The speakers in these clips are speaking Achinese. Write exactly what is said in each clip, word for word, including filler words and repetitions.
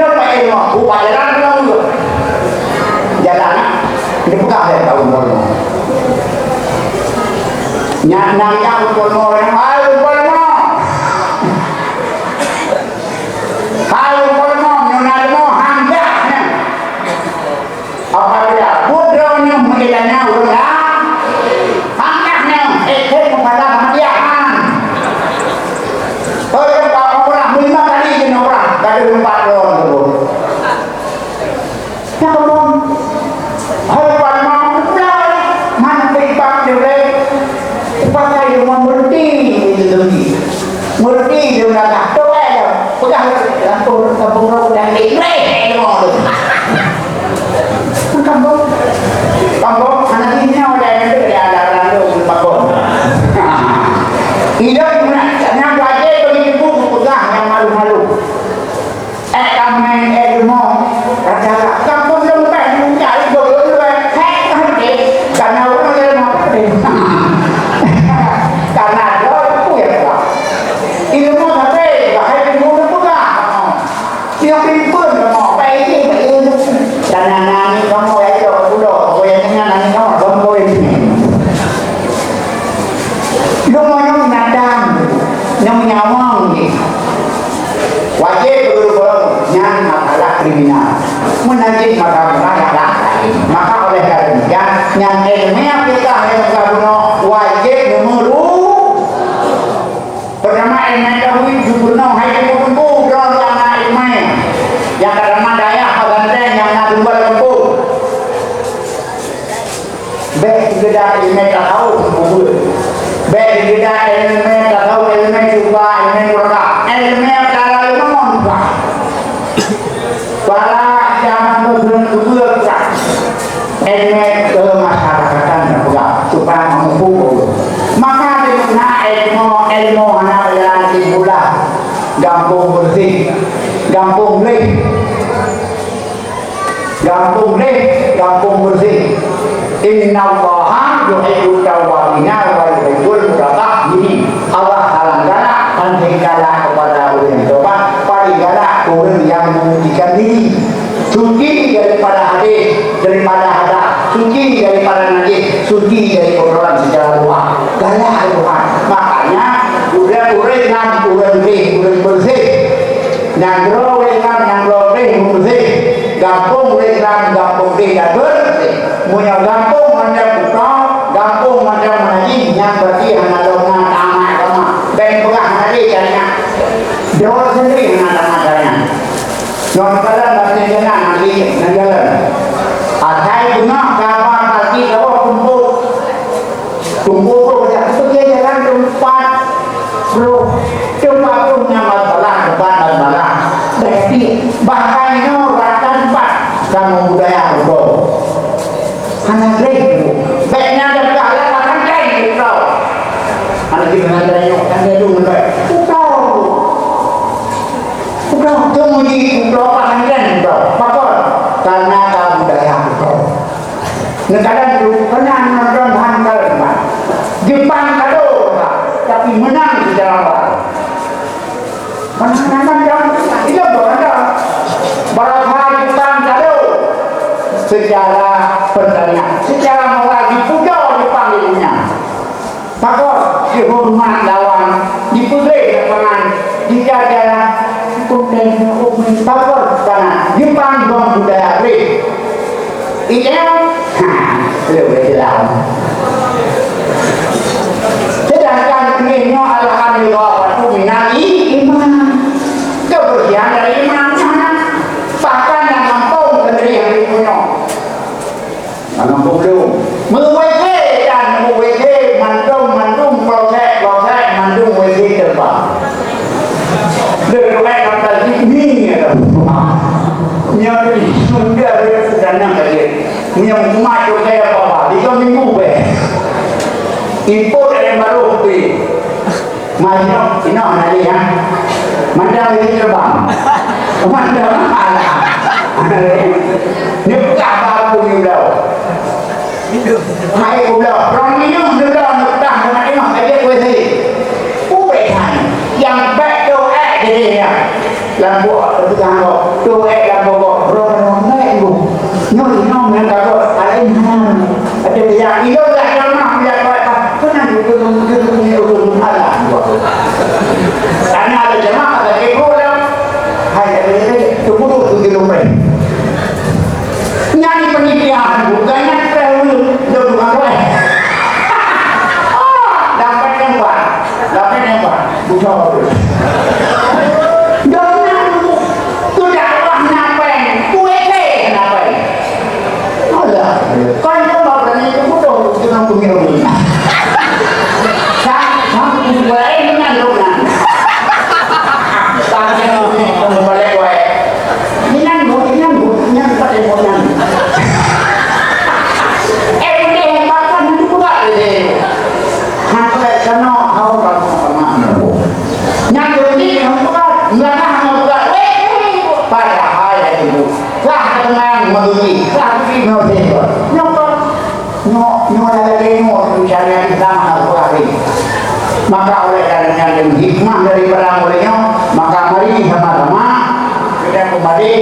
Nyoe pakai ilmu, buka jalan pulang dulu. Jalan, ah. Dia pegang dia tahu ilmu. Nyan, nang yang ilmu, hai ilmu. Hai ilmu, nyoe na ilmu, handak nyan. Apabila buet droe nyoe meuilanya ureueng laén, pangkah nyoe, eh, eh, meupadah meudiahan. Oh, ya, Pak, umrah, lima kali je umrah, kada lupa droe tu. Ya, Bang. Hai, Pak, mau mulai. Mana timbang dia, Bang? Pakai rumah berhenti di Lutfi. Berhenti di belakang. Tu, eh, pegang lampung, lampung rokok dan di, eh, eh, tu. Kampung. Kampung, anak ini ada yang ada, ada orang tu, kampung. Hidup, nak, nak belajar bagi ibu, pegang yang malu-malu. Eh, kamoe, eh, rumoh, raja-raja, kampung lôn bèk mencari gobnyan, eh, hèk, hèk, karena ureueng laén hana peureulèe. Karena droe peue ya, Pak? Ilmu sabe, bahai ilmu neupeugah. Nyang pimpin kamoe, baik ini, baik ini. Karena nani kamoe ya, itu, budak, apa yang dengan nani kamoe, kamoe ini. Lôn nyoe binatang, nyoe nyawöng jih. Wajéb beureugueng nyan masalah kriminal. Meunajih maka murah nyang laén. Maka oleh karena demikian, nyan ilmiah kita yang kita guna wajéb neumeuru. Pertama, ilmu tauhid gubernur hai teungku-teungku droe nyang na ilmu. Nyang pertama dayah pesantren nyang na tumbuh teungku. Bèk sigeudar ileumèe tasawuf, beubeue. Bèk sigeudar ileumèe tasawuf, ileumèe syufa, ileumèe muraka. Ileumèe cara leumon juga. Para jaman modern beubeue juga. Ileumèe keumasyarakatan juga, supaya mampu. Maka di mana ilmu, ilmu hana jalan timbullah. Gampông beureuséh, gampông gleh. Gampông gleh, gampông beureuséh. Innallaha yuhibbut tawwabina wa yuhibbul mutatahhirin. Allah paling galak, paling galak kepada orang yang tobat, paling galak orang yang menyucikan diri. Suci daripada hadis, daripada hadas, suci daripada najis, suci dari kotoran secara luar. Galak Tuhan. Makanya, udah ureueng nyan, ureueng gleh, ureueng beureuséh. Nanggroe ureueng nyan, nanggroe gleh, ureueng beureuséh. Gampông ureueng nyan, gampông gleh dan beureuséh. Meunyoe gampông macam buta, gampông macam najis, nyan berarti hana lom na tamat agama. Bèk peugah hana lé caranya. Droe sendiri hana tamat caranya. Ngon jalan bak jalan nanti, ngon jalan. Asai beungoh kaba pagi kawah kumpul. Kumpul tu banyak. Pergi jalan tempat bro. Tempat tu nyaman balah, tempat nyaman balah. Tapi bahkan nyoe rakan pat kamu budaya bro. Hana gleh tu. Bèk nyan dah galak makan kai tu. Hana gleh makan kai nyoe, kan dia dulu baik. Bukan. Udah tunggu di Pulau Pangandan, udah. Pakon? Karena ka budaya udah. Neukadang tu pernah nonton Han Kalman. Jepang kado, tapi menang secara moral. Menang kan, kan? Itu bukan ada. Barangkali Jepang kado secara pertanian, secara moral dipuja Jepang di dunia. Pakon dihoreumat lawan, dipeugöt lapangan, dijaga konten umi pakon kana Jepang dong budaya gleh. Ikeu, ha, leubeh jelas. Sedangkan gleh nyoe alhamdulillah batu minal i-, iman. Kebersihan dari iman, ha. Bahkan dalam kaum negeri yang dipunyong. Mandum peudong. Meu-WC dan meu-WC mandum, mandum kloset, kloset mandum WC terbang. Deungon kata ni, ni ada. Nyoe di sudah ada dana lagi. Nyoe umat tu kaya apa? Tiga minggu beh. Impor dari baru tu. Manyok, inoe hana lé, ha? Mandang lé terbang. Mandang malam. Ni peugah baru ni udah. Hai udah. Rong minum udah, udah, udah, udah, udah, udah, udah. Ubé han. Nyang bèk tu, eh, jadi ya. Lam buah, pegang kau. Tu, eh, Bagi, bagi nyoe sehingga. Nyoe kan, nyoe, nyoe lagèe nyoe, misalnya Islam Al-Quran. Maka oleh karena itu hikmah dari perang oleh nyoe, maka mari sama-sama kita kembali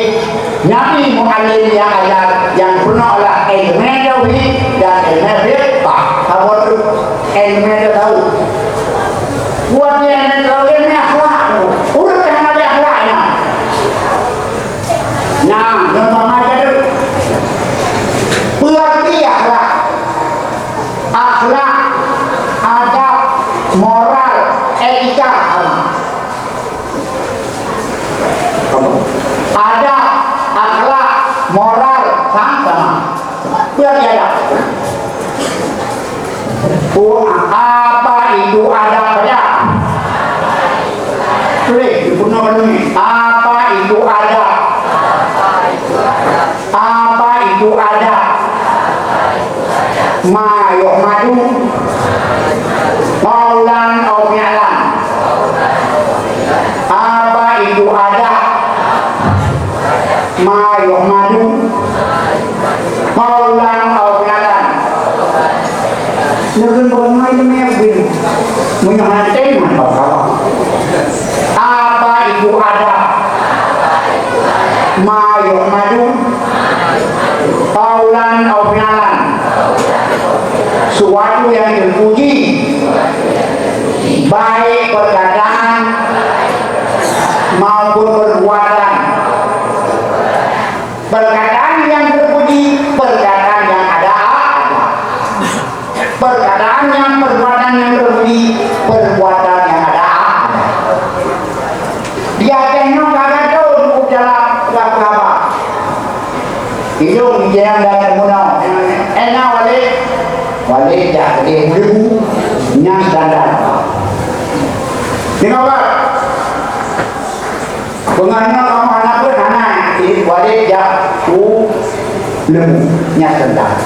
Nabi Muallim yang ajar, yang penuh lah ilmu tauhid dan ilmu fiqh. Apa tu? Ilmu tasawuf. Buat dia ilmu tasawuf, ilmu akhlak. Urut yang ada akhlaknya. Nah, nyang pamaja tu. Peurati akhlak. Akhlak, adab, moral, etika. Adab, akhlak, moral, sama-sama. Peurati adab. Oh, apa itu adab saja? Tulis, dibunuh dulu ni. Apa itu adab? Apa itu adab? Ma yuhmadu qaulan au fi'lan. Apa itu adab? Ma yuhmadu qaulan au fi'lan. Neureun bukan main-main bin. Meunyoe hana tem, mantap kawan. Apa itu adab? Ma yuhmadu qaulan au fi'lan. Suatu yang terpuji, baik perkataan maupun perbuatan. Perkataan yang terpuji, perkataan yang ada adab. Perkataan yang, perbuatan yang terpuji, perbuatan yang ada adab. Di ateueh nyoe ka gadôh di dalam peugah-peugah. Ilôn di jalan dan meunoe. Ena Walid, Walid jak keudeh meuleubù, nyan standar. Tengok, Pak. Beungoh nyoe kamoe hana peuet hana, Walid jak u leumô, nyan teuntang.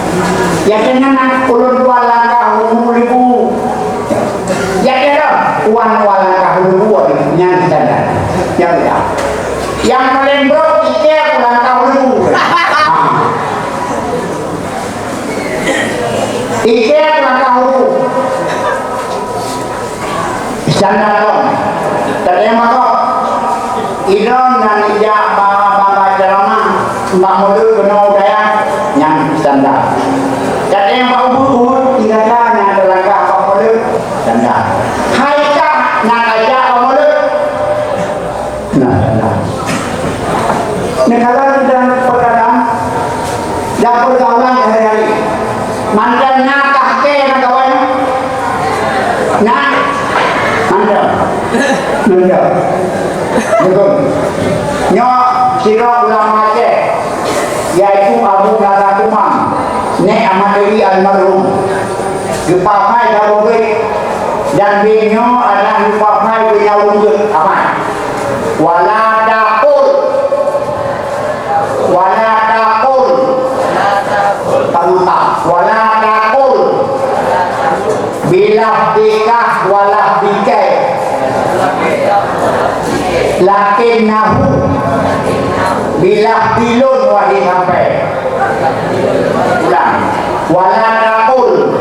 Yakin nyan ulôn dua langkah u leumô. Yakin dah, wan dua langkah u leumô, nyan teuntang. Nyan teuntang. Nyang paleng brok, ikèe u langkah u leumô. Ikèe u langkah u leumô. Standar lom. Teurimong kok. Ilôn na neujak ba, ba, ba ceramah, bak mulod keunoe budaya, nyan standar. Teurimong bak ubit-ubit, tingkata nyang teulangkah bak mulod, standar. Hai kah na tajak bak mulod? Nah, nah. Nah, kalau kita perkataan dan pergaulan sehari-hari, mantong na kah kèe na kawan? Na? Mantong. Mantong. Betul. Nyoe sidroe ulama Aceh, yaitu Abu Nada Kumang, Nek Ahmad Dewi almarhum. Geupafai saboh bait, dan bait nyoe adalah geupafai beunyaweueb amat. Wala taqul. Wala taqul. Pangapa? Wala taqul. Bilafdika walafdika. Lakinnahu. Bilafdi lôn wahé sampai. Ulang. Wala taqul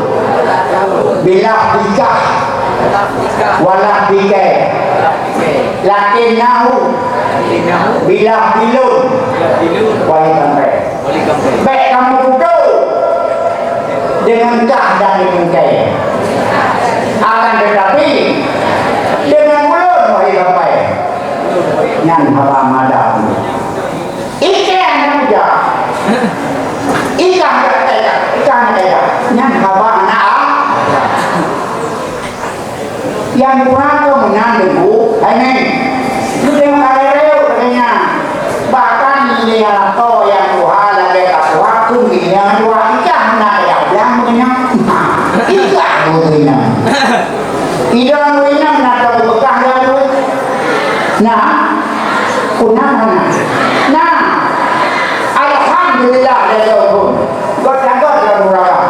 bilafdika walafdika. Lakinnahu bilafdi lôn. Wahé sampai. Bèk kamoe tutoe deungon kah dan deungon kèe. Akan tetapi, deungon ulôn wahé sampai. Nyan haba mada. Ikèe hana puja. Ikah hana kaya, ikah hana kaya. Nyan haba hana a. Nyang kurang keu meunan, Teungku. Hai nèng. Lu tengok kali reuk katanya. Bahkan nilai lato nyang tuha lagèe ka tuha, keu nilai nyang tuha. Ikah hana kaya, bilang katanya. Ikah bu katanya. Idong wina na tau beukah lalu. Nah, kunang hana. Nah, alhamdulillah, ya Allah. Gok-gok dalam neraka.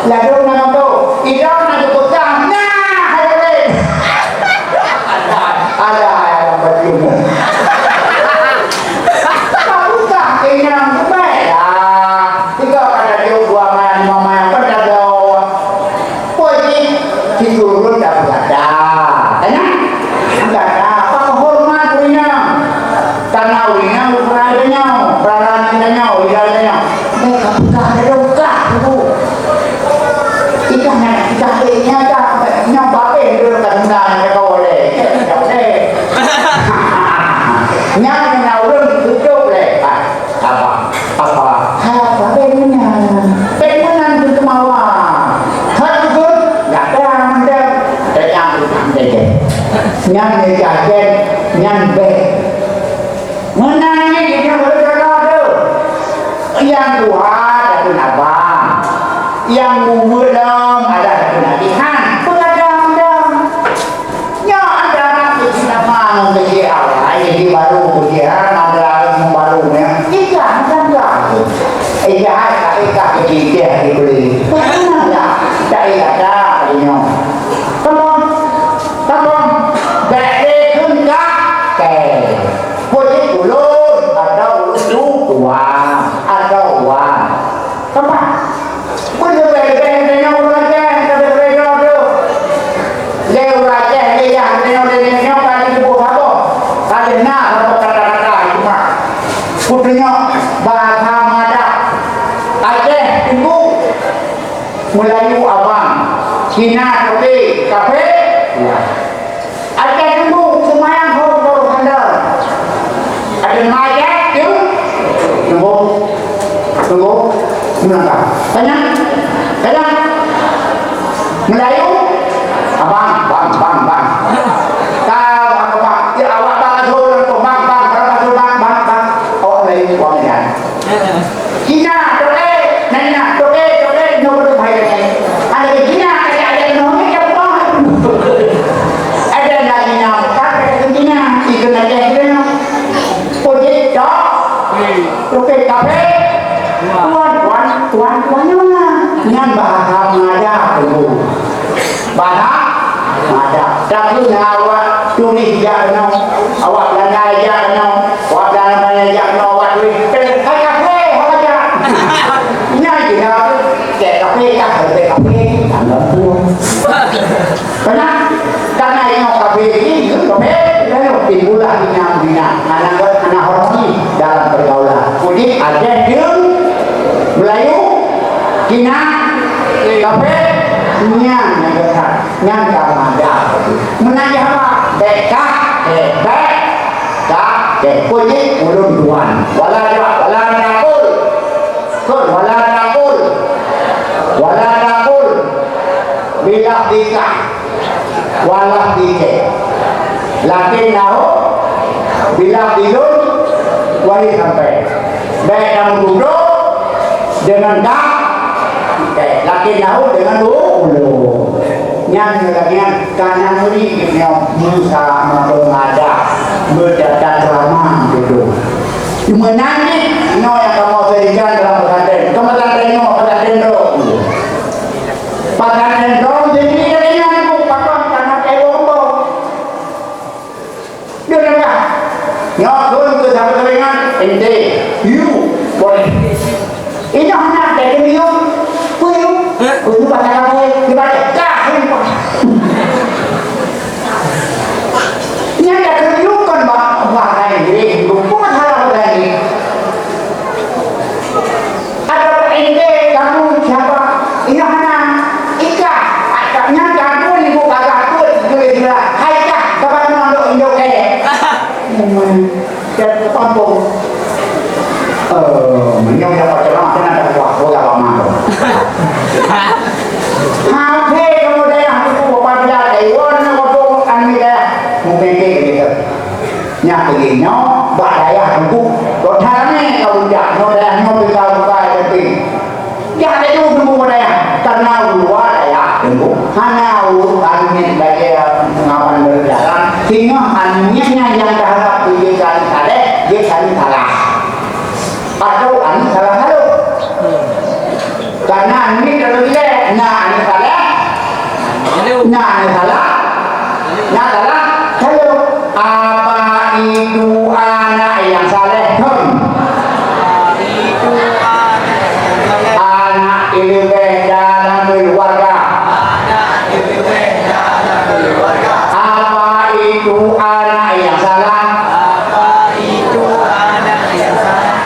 Lalu nama tu? Idong na beukah. Nah, hai boleh. Ada, ada yang berjumpa. Bukan inang, bukan. Ya. Tuhan, takheun abang. Nyang mubuet lom ada takheun adik han. Peue gadang dong. Nyoe antara keuci lama ngon keuci awai, jadi baru keuci han, antara ngon baru nyan. Ija, bukan tu. Ija, tak ikat keuci teh dibeli. Mana ya? Tak ikat dah, nyoe. Tolong, tolong. Bèk lé kheun ka. Teh. Peue jih ulôn, atawa ulôn tu tuan, atawa wan. Teuma, peue leubeh-leubeh geutanyoe ureueng Aceh, leubeh-leubeh droe teuh. Lé ureueng Aceh, lé yah geutanyoe, lé nenek nyoe ka jiteupeue saboh. Ka lheueh na saboh kata-kata, cuma kutunyok bahasa madah. Aceh, Teungku. Meulayu abang, Cina toke, kafé, ya. Até tunggu, seumayang ho baru handal. Até mayat tu, tunggu, tunggu, meulangkah. Tanya, tanya. Meulayu, abang, bang, bang, bang. Ka, bang, bang, bang. Ya, awak bang, bang, bang, bang, bang, bang, bang. Oh, Meulayu, bang, ya. Cina, toke, nanya, toke, toke, nyoe beutôi bahaya. Ada ke Cina, ada, ada nyoe, ada apa? Ada nak Cina, tak ada ke Cina, itu nak Cina. Pojek, tok. Toke, kafe. Tuan, tuan, tuan, tuan, nyoe na. Nyan bahasa Melayu, tunggu. Bana, ada. Tapi na awak tuléh jak keunoe, awak Belanda jak keunoe, awak Belanda jak keunoe, awak tuléh. Eh, hai kafe, hai jak. Nyan jih na, cek kafe, kah, cek kafe. Tangga tu. Karena, karena inoe kafe ini, itu kafe, lalu timbullah bina-bina. Anak, anak hormoni dalam pergaulan. Jadi, ada yang Melayu, Cina, kafe, nyan yang besar. Nyan ka madah. Meunan jih haba, bèk kah, eh, bèk kah, eh, peue jih ulôn tuan. Wala, wala taqul. Kon, wala taqul. Wala taqul. Bila bika. Wala bike. Lakinnahu bila bilun wahid sampai. Bèk kamoe tutoe deungon ka, lakinnahu deungon u-, ulôn. Nyan lagèe nyan, ka na meuri nyoe Musa meupeumada beutata ceramah dudoe. Meunan jih nyoe nyang kamoe sajikan dalam pesantren. Bukan pesantren nyoe, pesantren droe. Pesantren droe jadi lagèe nyan, bukan karena kayu ombong. Dia dah. Nyoe kheun keu sapeue teuringat, ente, you, boleh. Inyoe hana, ente you, you, you, bahasa kamoe, ibarat kah, you. Nyan dah keu you kon ba-, bahasa Inggris, bukan salah bahasa Inggris. Atau ente kamu siapa? Ingat hana? Ika. Atau nyan kamu ni buka gakut, boleh juga. Hai kah, kapan mau dok indok kaya? Hmm, dan kampung. Eh, menyong dapat ceramah, kena tak kuah, bola lama tu. Habis kamu dayah tu, bapak dia, Taiwan, kampung, kan ni dayah. Mungkin dia gitu. Nyan lagèe nyoe, bak dayah Teungku, kota ramè ka ujak, nyoe dayah nyoe teuka bukai tapi. Jak laju Teungku bak dayah, karena uluwa dayah Teungku, hana ureueng aneuk lagèe pengawan berjalan, singoh aneuk nyan nyang taharap keu jeuet keu aneuk saleh, jeuet keu aneuk salah. Atau aneuk salah saleuem. Karena aneuk nyan terlalu jelek, na aneuk saleh, na aneuk salah, na salah saleuem. Apa itu anak yang saleh? Hmm. Anak leubeh dalam keluarga. Apa itu anak yang salah?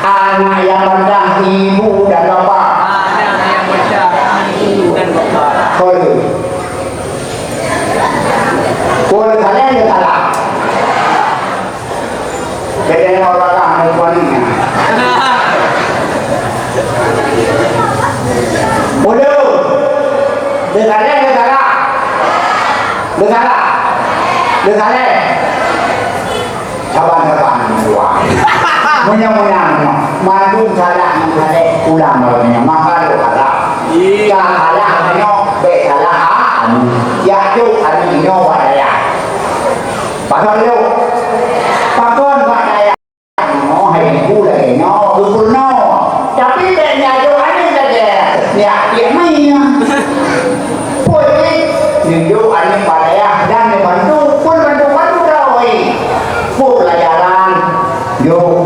Anak yang rendah ibu dan bapa. Anak yang rendah ibu dan bapa. Betul. Kalau salah, ya salah. Jadi, orang lah, orang ni. Bodoh. Dia salah, dia salah. Dia salah. Dia salah. Saban-saban dua. Meunyoe meunan, mandum salah meukaléh pulang lom nyoe, maka lôn harab. Ka salah nyoe, bèk salah anu. Jak jok anu nyoe bak dayah. Pakon lôn? Pakon bak dayah? Oh, hai ibu lagèe nyoe, geupeurunoe. Tapi bèk nyajok aneuk lagèe nyak piep mie. Pue, neujok aneuk bak dayah dan neubantu, pun bantu-bantu droe. Pue pelajaran, yôh.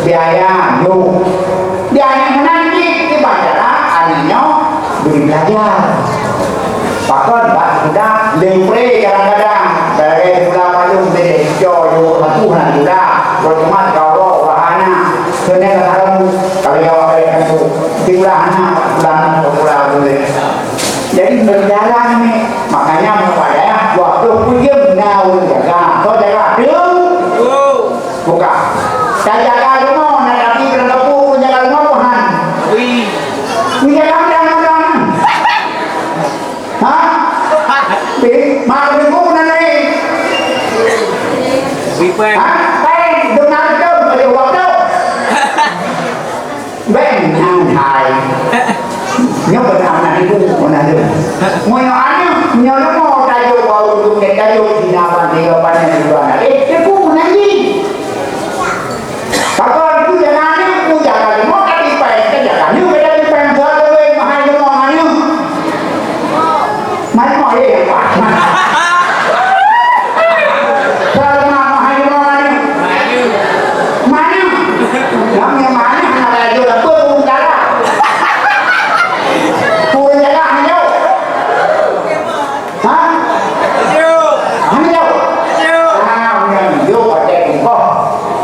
Biaya, yôh. Biaya meunan cit, kiban cara aneuk nyoe bri belajar. Pakon bak sikula lé pré kadang-kadang, lagèe sikula padum teuh, co yôh satu hana sikula, buat umat ka uroe wahana, keuneuk ka tahu, kalau jawab dari kampung, sikula hana, sikula hana, sikula boleh. Jadi berjalan ni, makanya meunyoe dayah, waktu puyeng na ureueng jaga, kau jaga, deuh. Buka. Tajaga rumoh, na tapi kena teupeu jaga rumoh, Tuhan. Ui. Ni jaga mudah-mudahan. Ha? Pi, mak minggu na ni. Ui, Pak. Ha? Pai, dengar tu, pada waktu. Bèk nyan hai. Nyoe beuna aneuk ibu, beuna lôn. Meunyoe aneuk, nyoe leumô tajok bak ureueng, tajok di na ban tiga panen di luwa na. Eh, ibu beuna jih. Pakon ibu jaga aneuk, ibu jaga leumô, tapi paen ka jaga aneuk, beda di paen soal leubeh mahai leumô aneuk. Mari mo ye, Pak. Salma mahai mo mari. Mana? Nama mana? Nama laju apa pun kalah. Pun jalan ayo. Ha? Ayo. Ah, yang yo pakai kok.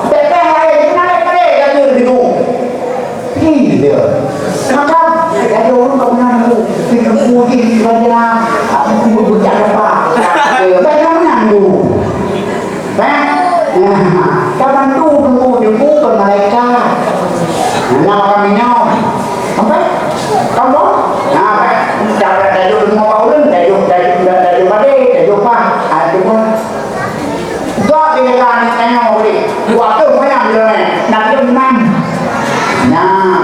Teteh lain, mana boleh jadi begitu? Iya. Maka, ada orang tak pernah tahu. Kita puji di raja, aku pun bercakap apa. Bagaimana tu? Kan? Nah, kapan tu tunggu jemput ke malaikat? Nah, kami nyawa. Apa? Kamu? Nah, apa? Dapat tajuk semua orang, tajuk, tajuk, tajuk pada, tajuk apa? Ah, cuma Gak di negara ni tanya boleh. Waktu mana bila ni? Nak dia menang. Nah.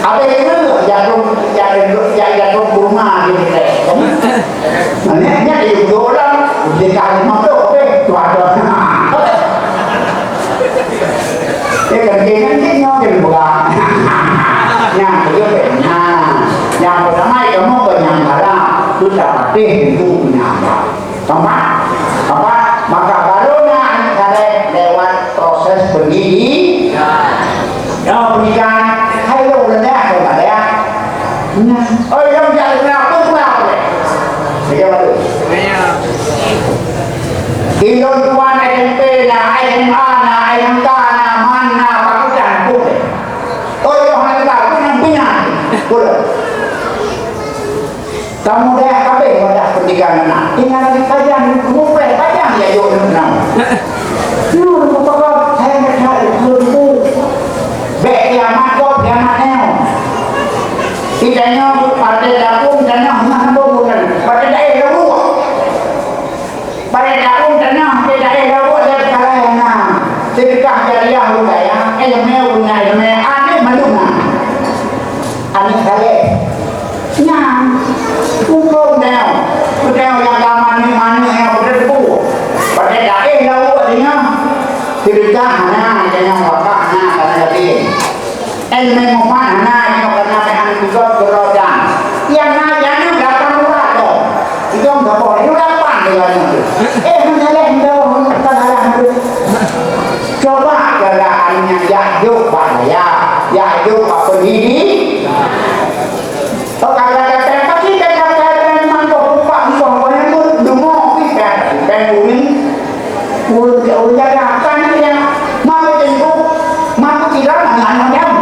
Habis itu jatuh, jatuh, jatuh, jatuh kurma di negara. Nah, ni, ni ada dua orang. Dia tak ada motor, okey. Tu ada. Eh, kan dia, kan dia, dia, dia buka. Nah, dia, nah. Yang pertama, kamu penyangkala. Tu tak patut itu penyangkala. Tampak? Tampak? Maka baru na aneuk saleh lewat proses pendidikan. Ya, pendidikan. Hai lo, udah dah, udah dah. Nah, oh, yang jadi kenapa, kenapa? Saya baru. Ilon tuan S M P na, S M A na, S M K na, man na, fakultas pun. Oh, yang ada tak, pun yang punya. Pun. Kamoe dayah kabeh wadah peundidikan aneuk. Tinggai lagèe pajan, mupèh pajan ya jok aneuk nyan. Nyoe meupakon, hai meucari keu bu. Bèk kiamat gob, kiamat nyoe. Geutanyoe partai dapur, geutanyoe hana hambông bukan. Partai daerah dapur. Bak daun tanah, di daerah Lawok dan Kalai na. Sedekah jariah budaya, ilmu guna ilmu, aneuk mandum na. Aneuk saleh. Nyan, huköm nyoe. Bukan nyang ka maneuk-maneuk nyang beuteupeue. Pada daerah Lawok singoh, sedekah na, nyang wakaf na, kana yatim. Ilmu manfaat hana nyoe karena Tuhan juga berdoa. Yang na, yang na lapan orang tu. Itu orang gapo? Itu lapan dia tu. Eh, menyalah, menyalah, menyalah, menyalah. Coba jaga aneuk nyan, jak jok bak dayah, jak jok bak pendidik. Oh, kalau kata, tapi kata, kata, memang kau upah, kau, kau yang tu, dungo, pi, kan, kan, kuning. Ureueng, ureueng jaga, kan, ya. Mau jenguk, mau tidak, mau nyam, nyam.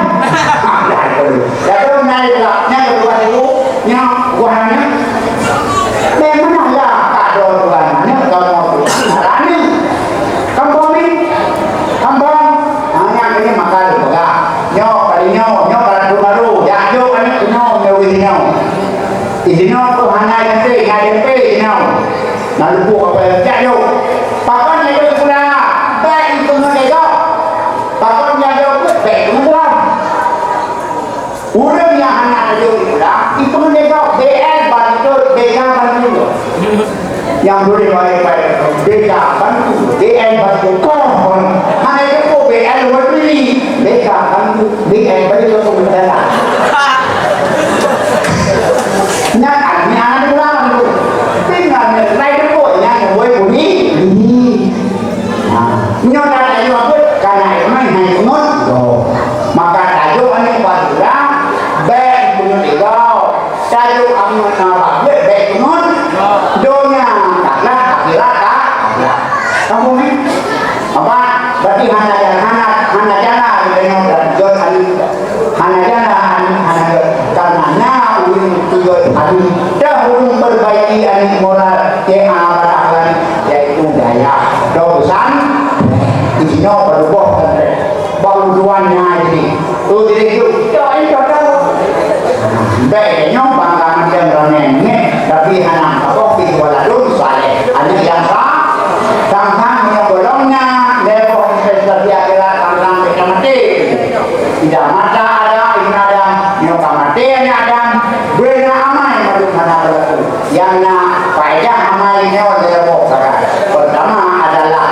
Lalu naik lah, naik dua ribu, nyam, wahana. Memang lah, tak ada orang mana, kamu tu. Caranya. Kampung ni, kampung. Hanya ini makan pegang. Nyoe kali nyoe, nyoe kali baru. Jangan jok aneuk nyoe, nyoe wih nyoe. Di sinoe tu hana jampe, hana jampe nyoe. Na lubuk apa jak jok. Pakon nyoe pula, baik itu nyoe jok. Pakon Nyang boleh baik-baik, B K bantu, B N bantu, kon, kon. Hana cukup B N lewat diri, B K bantu, B N bagi ke pemerintah. Nyan artinya anak orang tu. Tinggal ni, lain tu, nyang boleh bunyi, bunyi. Nah, nyoe dah tajuk apa? Karena iman hai kunut, maka tajuk anak pula, baik kunut ego. Tajuk amun na baget bèk kunut, donya taklah, akhirat taklah. Kamu ni? Apa? Berarti hana jalan, hana, hana jalan deungon gét ani. Hana jalan ani, hana gét. Karena na ulun tujuan ani. Dah ulun perbaiki ani moral, ke amal akhlak, yaitu daya. Dosan, isinya berubah dan Bang Tuan nyan jadi. Oh, jadi tu. Ya, itu tahu. Baik, nyoe bangga macam ramé ni, tapi hana apa pi waladun saleh. Aneuk nyang sa, sang-sang nyoe golom nyan, lepoh investasi akhirat sang-sang kita mati. Tidak mata ada, ini ada, nyoe ka mati aneuk Adam, beuna amai madu hana berlaku. Yang na faedah amai nyoe lepoh sekarang. Pertama adalah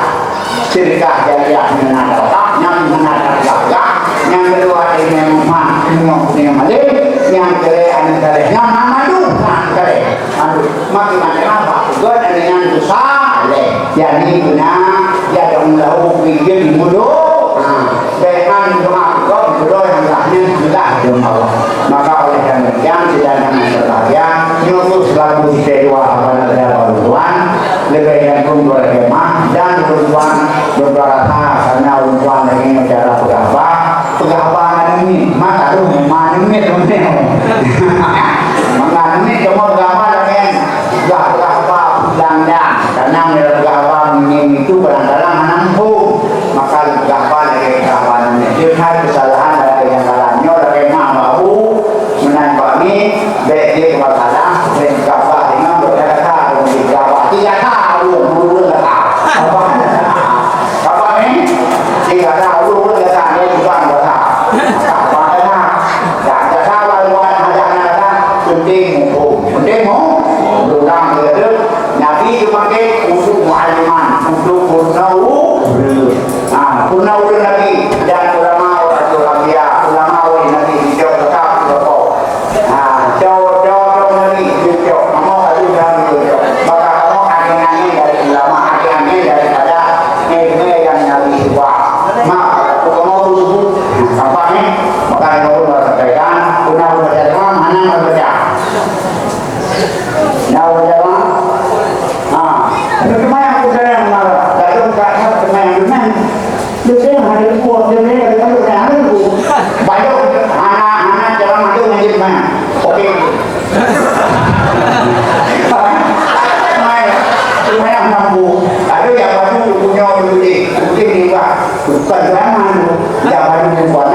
Sedekah jariah nyang na dalam, nyang na dalam, nyang keudua ilmu hikmah, ilmu ilmu alim, nyang keulhèe aneuk saleh, nyang na mandum na keulhèe. Mandum, makin-makin apa? Bukan ada nyang susah leh. Jadi guna, ya dong lahu pikir mudo. Ha, dengan doa kau berdoa yang lahnya sudah dong Allah. Maka oleh karena demikian, kita jangan berbahagia. Nyoe selaku kita dua hamba negara baru Tuhan. Leubeh nyang dua khemah dan ureueng tuan, dua rasa karena ureueng tuan lagèe nyoe cara peugah haba. Peugah haba ngon neumit, maka roh memang neumit. Maka neumit cuma peugah haba lagèe peugah, peugah haba pulang dan. Karena meunyoe peugah haba ngon neumit itu kadang-kadang hana muphom. Maka peugah haba lagèe peugah haba neumit. Jeuet hai kesalahan lagèe nyang kalan nyoe lagèe mak bahu. Meunan bak mi, bèk jeuet keu masalah, bèk gabah deungon bèk gata, bèk gabah. Ti gata, ulôn, ulôn gata. Gabah. Gabah mi, ti gata, ulôn, ulôn gata, ulôn tukang gata. Gabah gata. Dak gata, wan, wan, hajat na gata, penting muphom. Penting mu-, ureueng gata. Nabi geupaké untuk mu'alliman, untuk peurunoe ureueng. Ha, peurunoe ureueng Nabi dan ulama warasatul anbiya, ulama ureueng Nabi dijok tetap rukok. Ha, cok, cok, cok Nabi dijok, kamoe ka lheueh Nabi dijok. Maka kamoe angin-angin dari ulama, angin-angin daripada ilmu yang Nabi ubah. Mak, aku kamoe tu subuh. Nampak ni? Maka kamoe pun sampaikan, peurunoe ureueng Nabi, hana baca. Nah, udah, Bang. Ha. Tapi kemana aku sayang marah? Lalu tak ada kemana dengan. Dia sayang hari itu, dia sayang hari itu, sayang hari itu. Banyak anak-anak dalam ada ngaji mana? Oke. Mai, semuanya mampu. Ada yang baru punya dulu ni. Mungkin ni, Pak. Bukan zaman tu. Yang baru punya.